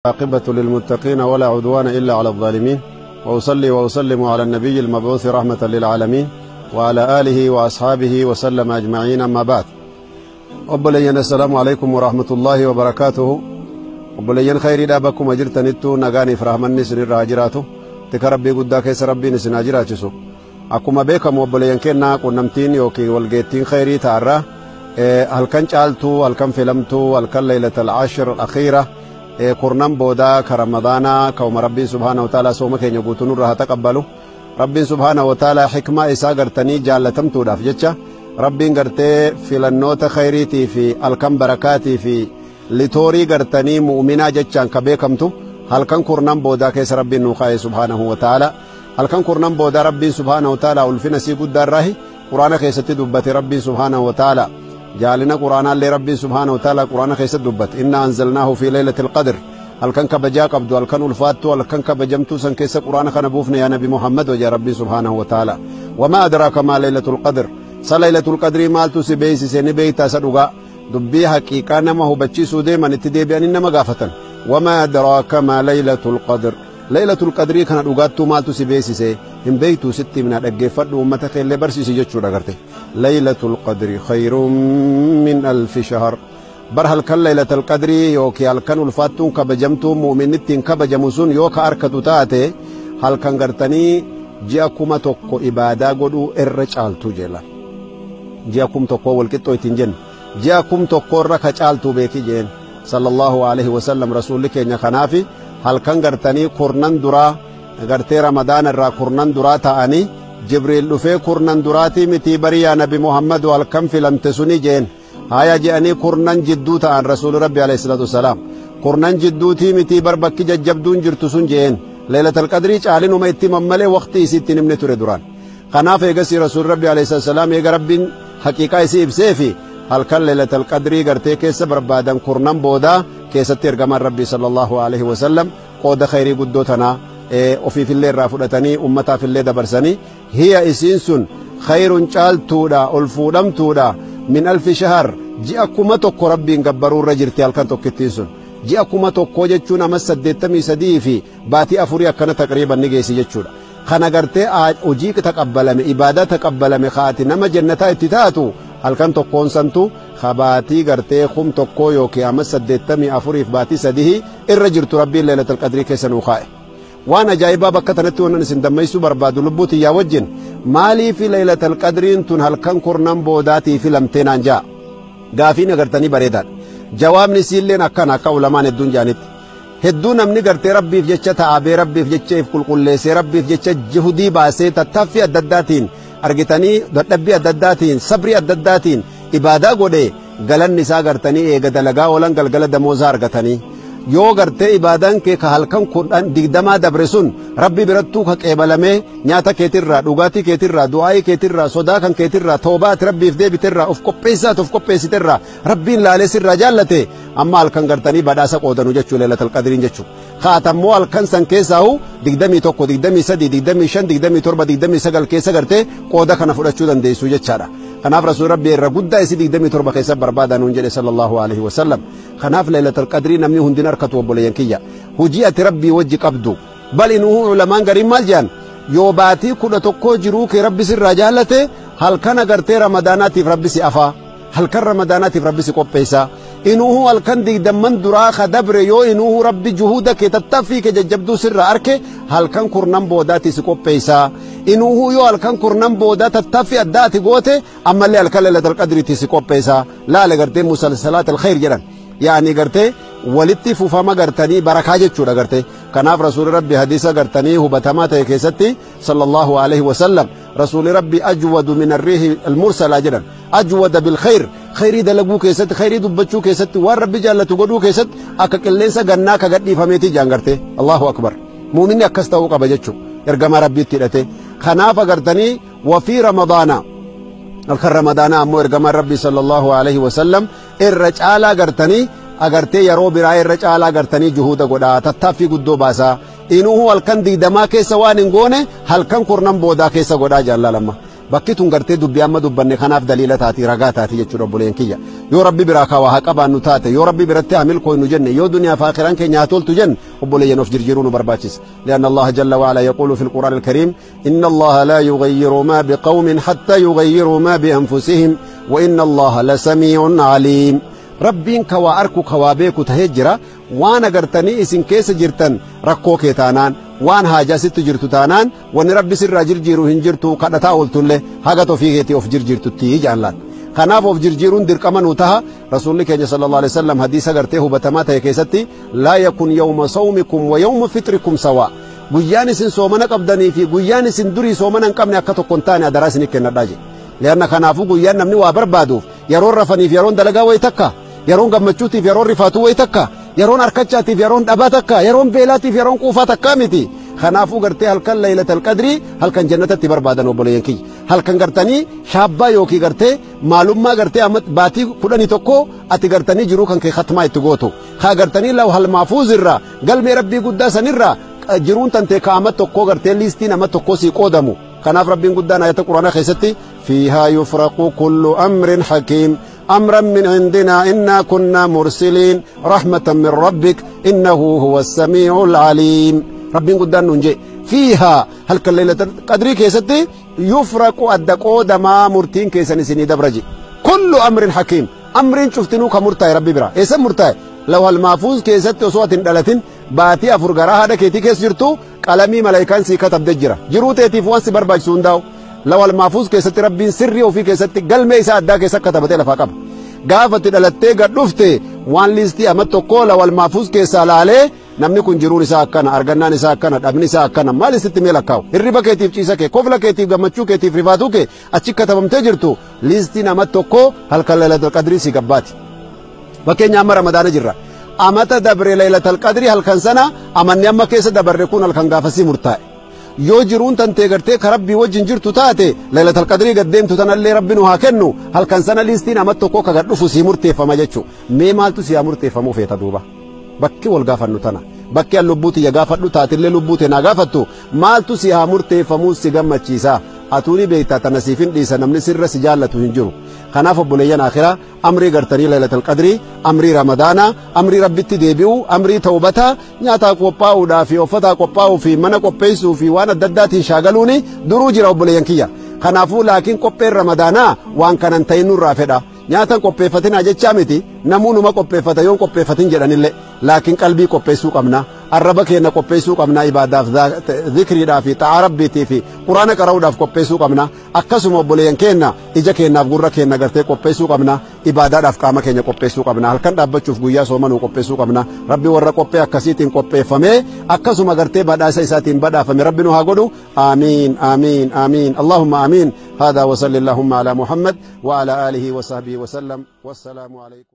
عاقبة للمتقين ولا عدوان إلا على الظالمين، وأصلي وأسلم على النبي المبعوث رحمة للعالمين وعلى آله وأصحابه وسلم أجمعين، أما بعد. أبلينا السلام عليكم ورحمة الله وبركاته. أبلينا خير دابكم أجرتنتو نغاني فرحمن سن الراجراتو تكربي قدا كيس ربي نسن أجراتسو. أكما بكم أبلينا كنا قنمتين يوكي والجيتين خيري تعرى هل كان شالتو هل كان فيلمتو هل كان ليلة العشر الأخيرة kurnan boodaa ka ramadaanaa ka'uma rabbiin subhaana wa ta'ala sooma keenya guutuu nurraa haa taqabbalu. Rabbiin subhaana wa ta'ala hikmaa isaa gartanii jaallatamtuudhaaf jecha rabbiin gartee filannoota khayriitii fi halkan barakaatii fi litoorii gartanii mu'uminaa jechaan ka beekamtu halkan kurnan boodaa keessa rabbiin nuu kaa'e subhaanahu wa ta'ala. Halkan kurnan boodaa rabbiin subhaana wa ta'ala ulfina sii guddaarraahi quraana keessatti dubbate rabbiin subhaanahu wa ta'ala. جعلنا قرآن اللي ربي سبحانه وتعالى قرآن خيس دبت إنا أنزلناه في ليلة القدر. هل كان كبجاك عبد هل كان الفاتو هل كان كبجمتو سنكيس قرآن خنبوفنا يا نبي محمد ويا ربي سبحانه وتعالى. وما أدراك ما ليلة القدر. سليلة القدر مالتو سبيس سنبيتا سدوغا دبي حقيقة نما هو بتشي سودي من اتدي بأن إنما غافة. وما أدراك ما ليلة القدر. ليلة القدر كان دوغاتو مالتو سبيس سي هم بيتو ستي من الأجفاد ومتخيل اللي برسي سيجتشو رغرتي. ليلة القدر خير من 1000 شهر. برهل كان ليلة القدر يوكي هل كان الفاتون كبجمتو مؤمنتين كبجموسون يوكا أركتو تاتي هل كان غرتني جاكما توكو إبادة قدو إرجالتو جيلا جاكم توكو والكتو يتنجن جاكم توكو ركجالتو بيكي جين صلى الله عليه وسلم. رسولك إن خنافي هل كان غرتني قرنان درا غرتي رمضان الرا قرنان درا تاني جبريل لفي قرنان دراتي متي بريا نبي محمد والكم في لم تسني جين هيا جاني قرنان جدو تان رسول ربي عليه الصلاة والسلام قرنان جدوتي متي بربك جبدون جرتسون جين ليلة القدر چالين وما يتممله وقتي ستين من تور دوران خناف يغسي رسول ربي عليه الصلاة والسلام يغ رب حقيقة يسيب سيفي هل كان ليلة القدر غرتي كيس بربادن قرنان بودا كيس ترغم ربي صلى الله عليه وسلم قود خيري قدوتنا وفي في الليل رافضتني أمتا في الليل دبرسني هي إسنسن خير چالتودا ألفودمتودا من 1000 شهر. جاءكما توكو ربي غبرو رجرتي الكن توكتيسن جاءكما توكو جچون أما سدتمي سدي في باتي أفوري أكنا تقريبا نجيسي جچودا خنا غرتي أوجيك تقبلمي إبادة تقبلمي خاتي نما جنتا اتتاتو halkan tokkoon santu kabaatii gartee kum tokkoo yookiin amma 84 baatii 3 irra jirtu rabbiin leelatul qadrii keessa nuu kaa'e. Waan ajaa'ibaa bakka tanatti wannan isin dammaysuu barbaadu lubbuu tiyyaa wajjin maaliif leelatul qadriin tun halkan kurnan boodaatii filamtee naan ja'a. Gaafiin agartanii bareedaadha. Jawaabni isiilleen akkana akka ulamaan hedduun jaanitti. Hedduu namni gartee rabbiif jecha ta'abee rabbiif jecha if qulqulleessee rabbiif jecha jihudii baasee tattaaffii adda addaatiin argitanii dadhabbii adda addaatiin sabrii adda addaatiin ibaadaa godhe galanni isaa gartanii eega dalagaa oolan galgala damoosaa argatanii yoo gartee ibaadaan kee ka halkan 20 dabre sun rabbi birattuu ka qeebalamee nyaata keetirraa dhugaatii keetirraa du'aayii keetirraa sodaa kan keetirraa toobaati rabbiif deebitirraa of qopheessaati of qopheessitirraa rabbiin laalee sirraa jaallate amma halkan gartanii badhaasa qoodanu jechuu leelatal qadriin jechuu. Kaatammoo halkan san keessaahu 21 23 25 27 29 keessa gartee qooda kana fudhachuu dandeessu jechaadha. Kanaaf rasuul rabbi irra guddaa isii 27 keessa barbaadan nuun jedhe sallallahu alaihi wasallam. Kanaaf leelatal qadrii namni hundin harkatu obboleeyyan kiyya. Hujii ati rabbii wajji qabdu. Bal inuu ulamaan gariin maal jedhan yoo baatii 11 jiruu kee rabbi sirraa jaallate halkan agartee ramadaanaatiif rabbi si afaa halkan ramadaanaatiif rabbi si qopheessa. Inuhu halkan 20 duraa kadabre yoo inuhu rabbi juhuda kee tattaaffii kee jajjabduu sirraa arke halkan kurnan boodaati si qopheessa. Inuhu yoo halkan kurnan boodaa tattaaffii adda ati goote ammallee halkan leelatal qadriitti si qopheessa. Laale gartee musalsalaat alkhayr jedhan yaani gartee walitti fufama gartanii barakaa jechuudha gartee. Kanaaf rasuulli rabbi hadiisa gartanii hubatamaa ta'e keessatti sallallahu alaihi wasallam rasuulli rabbi ajwadu min arriihi almursalaa jedhan ajwada bilkhayr khayrii dalaguu keessatti khayrii dubbachuu keessatti waan rabbi jaallatu godhuu keessatti akka qilleensa gannaa ka gadhiifameetii jaan gartee. Allahu akbar. Muuminni akkas ta'uu qaba jechuu ergamaa rabbiitti hidhate. Kanaaf agartanii wafii ramadaana halkan ramadaanaa ammoo ergamaan rabbi sallallahu alaihi wasallam irra caalaa gartanii agartee yeroo biraa irra caalaa gartanii juhuuda godhaa tattaaffii guddoo baasaa. Inuhu halkan 20 keessa waan hin goone halkan kurnan boodaa keessa godhaa jaallalamma. Bakki tun gartee dubbii amma dubbanne kanaaf daliila taati ragaa taati jechuudha obboleen kiyya. Yoo rabbi biraa ka waa haa qabaannu taate, yoo rabbi biratti haa milkooynu jenne, yoo duniyaa fi aakhiraan keenya haa toltu jenne, obboleeyyan of jirjiiruu nu barbaachisa. لأن الله جل وعلا يقول في القرآن الكريم إن الله لا يغير ما بقوم حتى يغيروا ما بأنفسهم وإن الله لسميع عليم. ربين كوا أركو كوا بيكو تهجرا وانا قرتني إسن كيس جرتن ركو كيتانان وان هاجا ست جرتو تانان وان ربي سر جرجيرو هنجرتو قد تاولتن له هاجتو فيهتي أوف جرجيرتو تيجي الله. Kanaaf of jirjiiruun dirqama nuu taha. Rasuulli keenya sallallahu alaihi wasallam hadiisa gartee hubatamaa ta'e keessatti laa yakun yawma sawmikum wa yawma fitrikum sawa. Guyyaan isin soomana qabdanii fi guyyaan isin durii soomana hin qabne akka tokko hin taane adaraa isinii kennadhaa jedhe. Lianna kanaafuu guyyaan namni waa barbaaduuf yeroon rafaniif yeroon dalagaa wayi takka, yeroon gammachuutiif yeroon rifaatuu wayi takka, yeroon harkachaatiif yeroon dhabaa takka, yeroon beelaatiif yeroon quufaa takkaa miti. Kanaafuu gartee halkan laylatal qadrii halkan jannatatti barbaadan obboleeyyan kiyya. Halkan gartanii shaabbaa yookiin gartee maalummaa gartee amma baatii 11 ati gartanii jiruu kan kee khatmaa itti gootu. Haa gartanii lawhal mahfuuz irraa galmee rabbii guddaa sanirraa jiruun tantee kaa'ama tokko gartee liistii nama tokko sii qoodamu. Kanaaf rabbiin guddaan ayata quraanaa keessatti fiihaa yufraqu kullu amrin hakiim. أمرا من عندنا إنا كنا مرسلين رحمة من ربك إنه هو السميع العليم. ربي قدان ننجي فيها هل كالليلة قدري كيستي يفرق الدقود ما مرتين كيسن سني دبرجي كل أمر حكيم. أمر شفتنو كمرتاي ربي برا إيسا مرتاي لو المحفوظ كيستي وصوات دلتين باتي أفرقرا هذا كيتي كيس جرتو قلمي ملايكان سي كتب دجرة جروتي تيفوان سي برباج سونداو لو المحفوظ كيستي ربي سري وفي كيستي قلمي إيسا أدى كيسا كتبتي لفاقب gaafatti dhalattee gad dhufte waan liistii amma tokko lawal mahfuuz keessaa laalee namni kun jiruun isaa akkana, argannaan isaa akkana, dhabni isaa akkana, maal isitti mee lakkaa'u? Hirriba keetiif ciisa kee, kofla keetiif gammachuu keetiif rifaatuu kee achi katabamtee jirtu liistii nama tokko halkan laylatul qadrii si gabbaati. Fakkeenya amma ramadaana jirra. Amata dabre laylatul qadrii halkan sana amanni amma keessa dabarre kun halkan gaafasii murtaa'e. Yoo jiruun tantee gartee ka rabbii wajjin jirtu taate laylatul qadrii gad deemtu tanallee rabbi nu haa kennu halkan sana liistiin amma tokko ka gad dhufu sii murteeffama jechuu. Mee maaltu si haa murteeffamuu feeta duuba? Bakki wal gaafannu tana. Bakki an lubbuu tiyya gaafadhu taatillee lubbuu tee naa gaafattu maaltu si haa murteeffamuu si gammachiisa? Atuu ni beektaa tana siif hin dhiisa namni sirra si jaallatu hin jiru. Kanaaf obboleeyyan akhiraa amrii gartanii laylatul qadrii, amrii ramadaanaa, amrii rabbitti deebi'uu, amrii tawbataa, nyaataa qophaa'uudhaa fi uffataa qophaa'uu fi mana qopheessuu fi waan adda addaatiin shaagaluuni duruu jira obboleeyyan kiyya. Kanaafuu laakiin qopheen ramadaanaa waan kanan ta'in nurraa fedha. Nyaatan qopheeffatinaa jechaa miti, namuunuma qopheeffata yoon qopheeffatin jedhanillee laakiin qalbii qopheessuu qabna. Arraba keenya qopheessuu qabna ibaadaaf zikriidhaa fi xa'aa rabbiitii fi quraana qara'uudhaaf qopheessuu qabna. Akkasuma obboleeyyan keenya ija keenyaaf gurra keenya gartee qopheessuu qabna. Ibaadaadhaaf qaama keenya qopheessuu qabna. Halkan dhaabbachuuf guyyaa soomanuu qopheessuu qabna. Rabbi warra qophee akkasiitiin qopheeffamee akkasuma gartee badhaasa isaatiin badhaafame rabbi nu haa godhu. Aamiin aamiin aamiin Allahumma aamiin. هذا وصلى اللهم على محمد وعلى آله وصحبه وسلم والسلام عليكم.